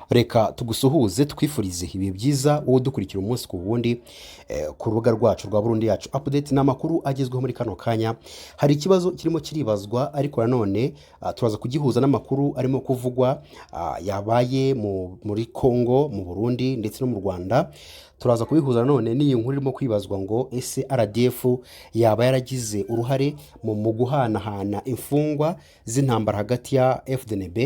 Reka tugusuhuze, twifurize ibihe byiza, wowe udukurikira umunsi ku wundi ku rubuga rwacu rwa Burundi Yacu Update. Ni amakuru agezweho muri kano kanya. Hari ikibazo kirimo kiribazwa, ariko nanone turaza kugihuza n'amakuru arimo kuvugwa yabaye muri Congo, mu Burundi ndetse no mu Rwanda. Turaza kubihuza nanone n'iyi nkuru irimo kwibazwa ngo: ese RDF yaba yaragize uruhare mu guhanahana imfungwa z'intambara hagati ya FDNB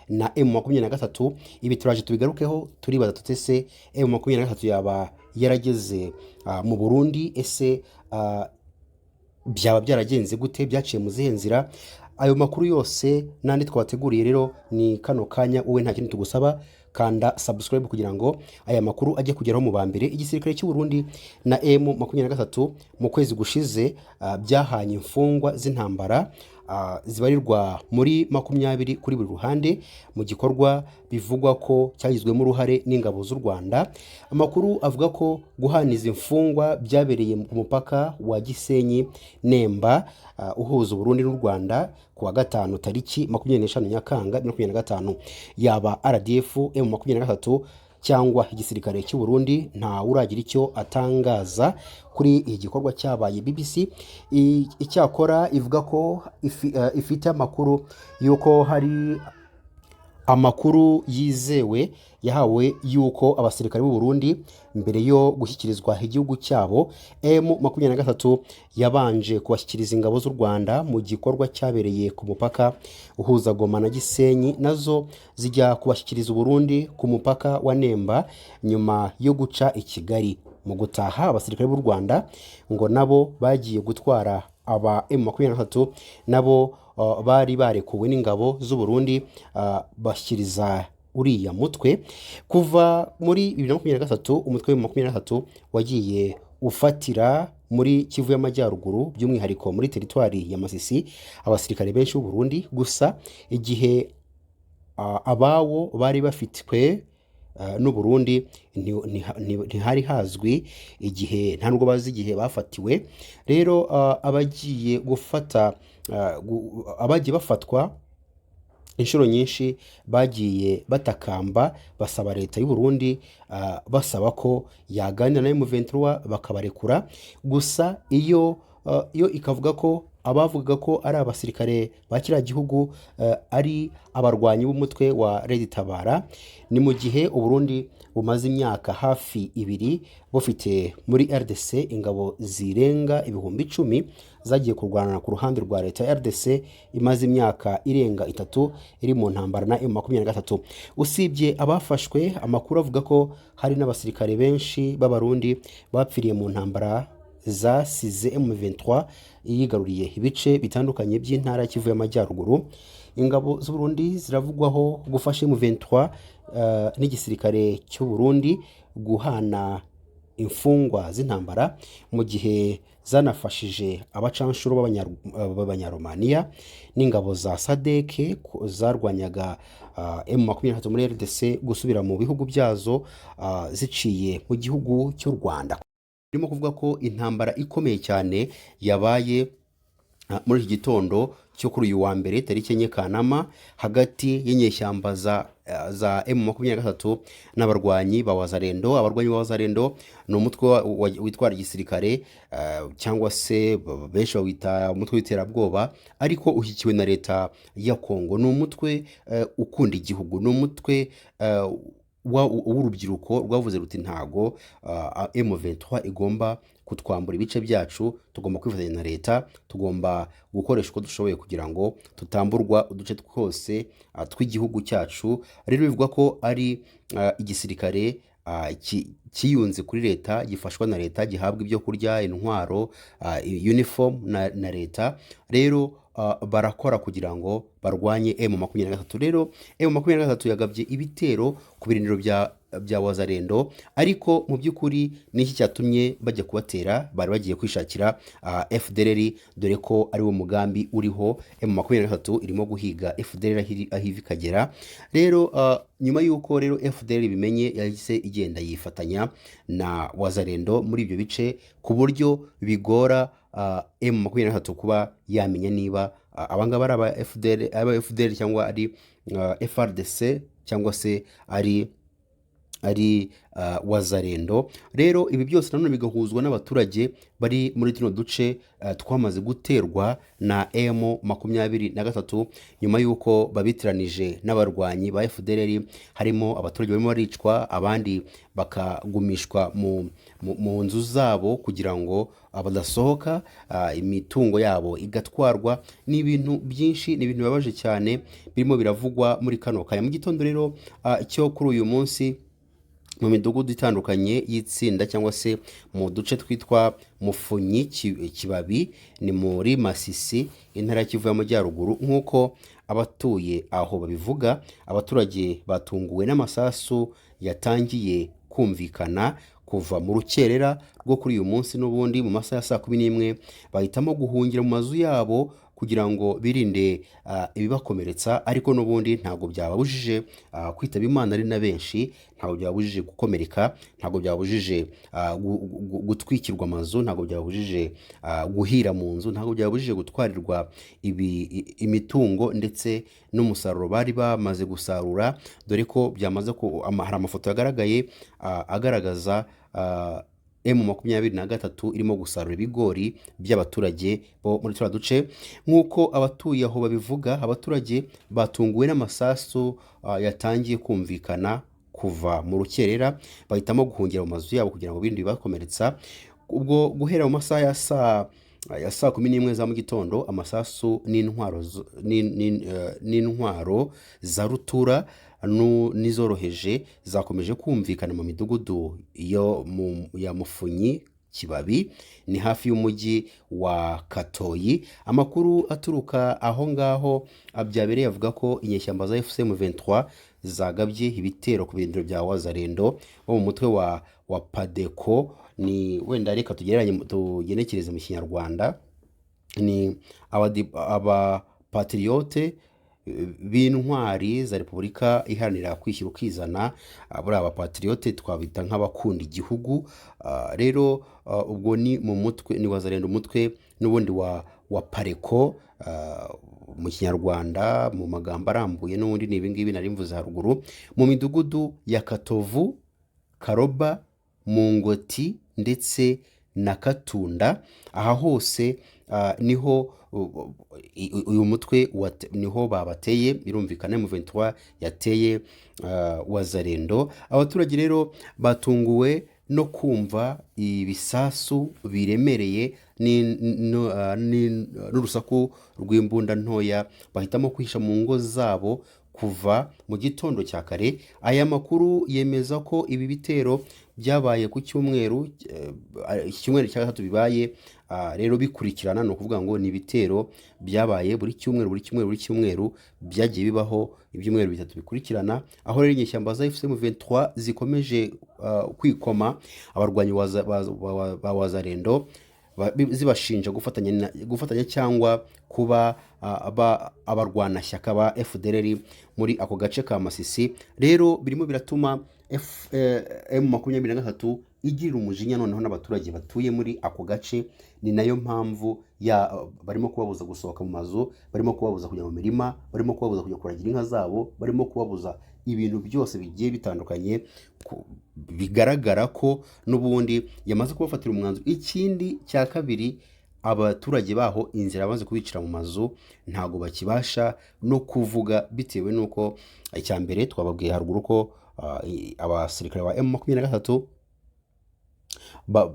na M23? Ibi turaje tubigarukeho. Turibaza tuti: ese M23 yaba yarageze mu Burundi? Ese byaba byaragenze gute? Byaciye mu zihe nzira? Ayo makuru yose n'andi twabateguriye rero ni kano kanya. Wowe nta kindi tugusaba, kanda subscribe kugira ngo aya makuru ajye kugeraho mu ba mbere. Igisirikare cy'u Burundi na M23 mu kwezi gushize byahanye imfungwa z'intambara zibarirwa muri 20 kuri buri ruhande, mu gikorwa bivugwa ko cyagizwemo uruhare n'ingabo z'u Rwanda. Amakuru avuga ko guhana izi mfungwa byabereye ku mupaka wa Gisenyi Nemba uhuza Uburundi n'u Rwanda ku wa gatanu, tariki 25 Nyakanga 2025. Yaba RDF, M23 cyangwa igisirikare cy'u Burundi, nta uragira icyo atangaza kuri iki gikorwa cyabaye. BBC icyakora ivuga ko ifite amakuru y'uko hari amakuru yizewe yahawe y'uko abasirikare b'u Burundi, mbere yo gushyikirizwa igihugu cyabo, M23 yabanje kubashyikiriza ingabo z'u Rwanda mu gikorwa cyabereye ku mupaka uhuza Goma na Gisenyi, nazo zijya kubashyikiriza u Burundi ku mupaka wa Nemba nyuma yo guca i Kigali. Mu gutaha, abasirikare b'u Rwanda ngo nabo bagiye gutwara aba M23 nabo bari barekuwe n'ingabo z'u Burundi, bashyikiriza uriya mutwe. Kuva muri 2023, umutwe wa 23 wagiye ufatira muri Kivu y'Amajyaruguru, by'umwihariko muri teritwari ya Masisi, abasirikare benshi b'u Burundi. Gusa igihe abawo bari bafitwe n'u Burundi ntihari hazwi igihe, nta nubwo bazi igihe bafatiwe. Rero abagiye gufata abagiye bafatwa inshuro nyinshi bagiye batakamba basaba leta y'u Burundi, basaba ko yaganira na M23 bakabarekura. Gusa iyo ikavuga ko abavugaga ko ari abasirikare ba kiriya gihugu ari abarwanyi b'umutwe wa Red Tabara. Ni mu gihe u Burundi bumaze imyaka hafi 2 bufite muri RDC ingabo zirenga 10,000 zagiye kurwana ku ruhande rwa leta ya RDC imaze imyaka irenga 3 iri mu ntambara na M23. Usibye abafashwe, amakuru avuga ko hari n'abasirikare benshi b'Abarundi bapfiriye mu ntambara zasize M23 yigaruriye ibice bitandukanye by'intara ya Kivu y'Amajyaruguru. Ingabo z'u Burundi ziravugwaho gufasha M23 n'igisirikare cy'u Burundi guhana imfungwa z'intambara, mu gihe zanafashije abacanshuro b'Abanyaromaniya n'ingabo za SADC zarwanyaga M23 muri RDC gusubira mu bihugu byazo ziciye mu gihugu cy'u Rwanda. Birimo kuvuga ko intambara ikomeye cyane yabaye muri iki gitondo cyo kuri uyu wa mbere, tariki 4 Kanama, hagati y'inyeshyamba za M23 n'abarwanyi ba Wazalendo. Abarwanyi ba Wazalendo ni umutwe witwara igisirikare, cyangwa se benshi bawita umutwe w'iterabwoba, ariko ushyigikiwe na leta ya Kongo. Ni umutwe ukunda igihugu, ni umutwe w'urubyiruko rwavuze ruti: "Ntago M23 igomba kutwambura ibice byacu, tugomba kwifatanya na leta, tugomba gukoresha uko dushoboye kugira ngo tutamburwa uduce twose tw'igihugu cyacu." Rero bivugwa ko ari igisirikare cyiyunze kuri leta, gifashwa na leta, gihabwa ibyo kurya, intwaro, uniform na leta. Rero barakora kugira ngo barwanye M23. Rero M23 yagabye ibitero ku birindiro bya Wazalendo, ariko mu by'ukuri n'iki cyatumye bajya kubatera? Bari bagiye kwishakira FDLR, dore ko ari wo mugambi uriho. M23 irimo guhiga FDLR aho iva ikagera. Rero nyuma y'uko rero FDLR bimenye, yahise igenda yifatanya na Wazalendo muri ibyo bice, ku buryo bigora M23 kuba yamenya niba abangaba ari aba FDL cyangwa ari FARDC. cyangwa se ari Wazalendo. Rero ibi byose nanone bigahuzwa n'abaturage bari muri tuno duce twamaze guterwa na M23, nyuma y'uko babitiranije n'abarwanyi ba FDLR. Harimo abaturage barimo baricwa, abandi bakagumishwa mu nzu zabo kugira ngo badasohoka, imitungo yabo igatwarwa. Ni ibintu byinshi, ni ibintu bibabaje cyane birimo biravugwa muri kano kanya. Mu gitondo rero cyo kuri uyu munsi, mu midugudu itandukanye y'itsinda cyangwa se mu duce twitwa Mufunyi, Kibabi, ni muri Masisi, intara ya Kivu y'Amajyaruguru, nk'uko abatuye aho babivuga, abaturage batunguwe n'amasasu yatangiye kumvikana kuva mu rukerera rwo kuri uyu munsi. N'ubundi mu masaha ya saa 11 bahitamo guhungira mu mazu yabo kugira ngo birinde ibibakomeretsa, ariko n'ubundi ntabwo byababujije kwitaba Imana ari na benshi, ntabwo byababujije gukomereka, ntabwo byababujije gutwikirwa amazu, ntabwo byababujije guhira mu nzu, ntabwo byababujije gutwarirwa imitungo ndetse n'umusaruro bari bamaze gusarura, dore ko byamaze hari amafoto yagaragaye agaragaza M23 irimo gusarura ibigori by'abaturage bo muri turiya duce. Nk'uko abatuye aho babivuga, abaturage batunguwe n'amasasu yatangiye kumvikana kuva mu rukerera, bahitamo guhungira mu mazu yabo kugira ngo birinde ibibakomeretsa. Ubwo guhera mu masaha ya saa 11 za mu gitondo, amasasu n'intwaro za rutura n'izoroheje zakomeje kumvikana mu midugudu ya Mufunyi, Kibabi, ni hafi y'umujyi wa Katoyi. Amakuru aturuka aho ngaho byabereye avuga ko inyeshyamba za AFC M23 zagabye ibitero ku birindiro bya Wazalendo bo mu mutwe wa Padeko. Ni wenda reka tugereranye, tugenekereze mu Kinyarwanda, ni abapatriyote b'intwari za Repubulika Iharanira Kwishyira Ukizana. Buriya abapatriyote twabita nk'abakunda igihugu. Rero ubwo ni mu mutwe, ni Wazalendo, umutwe n'ubundi wa Pareko mu Kinyarwanda. Mu magambo arambuye n'ubundi ni ibingibi nari mvuze haruguru. Mu midugudu ya Katovu, Karoba, Mungoti ndetse na Katunda, aha hose niho uyu mutwe niho babateye. Birumvikana, M23 yateye Wazalendo. Abaturage rero batunguwe no kumva ibisasu biremereye n'urusaku rw'imbunda ntoya, bahitamo kwihisha mu ngo zabo kuva mu gitondo cya kare. Aya makuru yemeza ko ibi bitero byabaye ku cyumweru, iki cyumweru cya gatatu bibaye rero bikurikirana. Ni ukuvuga ngo ni ibitero byabaye buri cyumweru, buri cyumweru, buri cyumweru, byagiye bibaho ibyumweru 3 bikurikirana, aho rero inyeshyamba za AFC M23 zikomeje kwikoma abarwanyi ba Wazalendo, zibashinja gufatanya cyangwa kuba abarwanashyaka ba FDLR muri ako gace ka Masisi. Rero birimo biratuma M23 igirira umujinya noneho n'abaturage batuye muri ako gace. Ni nayo mpamvu barimo kubabuza gusohoka mu mazu, barimo kubabuza kujya mu mirima, barimo kubabuza kujya kuragira inka zabo, barimo kubabuza ibintu byose bigiye bitandukanye. Bigaragara ko n'ubundi yamaze kubafatira umwanzuro. Ikindi cya kabiri, abaturage baho inzira bamaze kubicira mu mazu, ntabwo bakibasha no kuvuga, bitewe n'uko icya mbere twababwiye haruguru ko abasirikare ba M23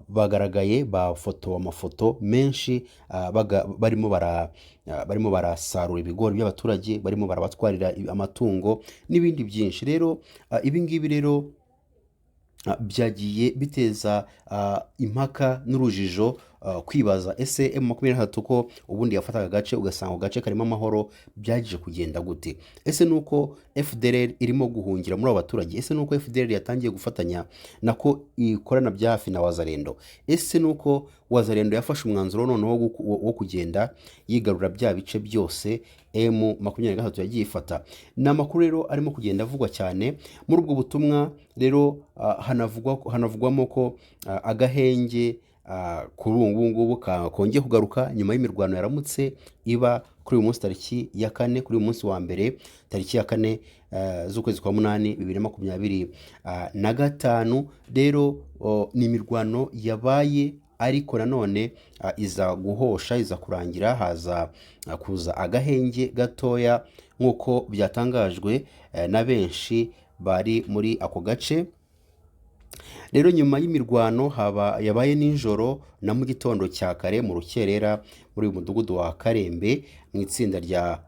bagaragaye, bafotowe amafoto menshi barimo barasarura ibigori by'abaturage, barimo barabatwarira amatungo n'ibindi byinshi. Rero ibi ngibi rero byagiye biteza impaka n'urujijo, kwibaza: ese M23 ko ubundi yafataga agace ugasanga ako gace karimo amahoro, byaje kugenda gute? Ese nuko FDLR irimo guhungira muri abo baturage? Ese nuko FDLR yatangiye gufatanya, nako ikorana bya hafi na Wazalendo? Ese nuko Wazalendo yafashe umwanzuro noneho wo kugenda yigarura bya bice byose M23 yagiye ifata? Ni amakuru rero arimo kugenda avugwa cyane. Muri ubwo butumwa rero hanavugwamo ko agahenge kuri ubu ngubu kongeye kugaruka nyuma y'imirwano yaramutse iba kuri uyu munsi tariki ya 4, kuri uyu munsi wa mbere tariki ya 4 z'ukwezi kwa 8 2025. Rero ni imirwano yabaye, ariko nanone iza guhosha, iza kurangira, haza kuza agahenge gatoya nk'uko byatangajwe na benshi bari muri ako gace. Rero nyuma y'imirwano haba yabaye nijoro na mu gitondo cya kare mu rukerera muri uyu mudugudu wa Karembe mu itsinda rya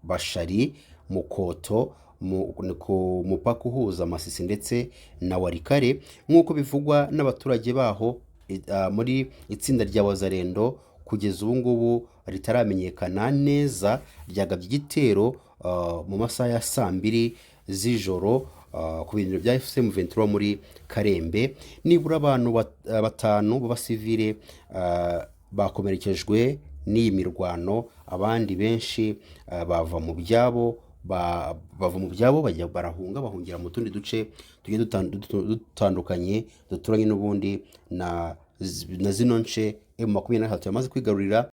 Bashari Mukoto ku mupaka uhuza Masisi ndetse na Walikale, nk'uko bivugwa n'abaturage baho, muri itsinda rya Wazalendo kugeza ubu ngubu ritaramenyekana neza ryagabye igitero mu masaha ya saa 2 z'ijoro ku birindiro bya AFC M23 muri Karembe. Nibura abantu batanu b'abasivile bakomerekejwe n'iyi mirwano, abandi benshi bava mu byabo bajya barahunga, bahungira mu tundi duce tugiye dutandukanye duturanye n'ubundi na zino nce M23 yamaze kwigarurira.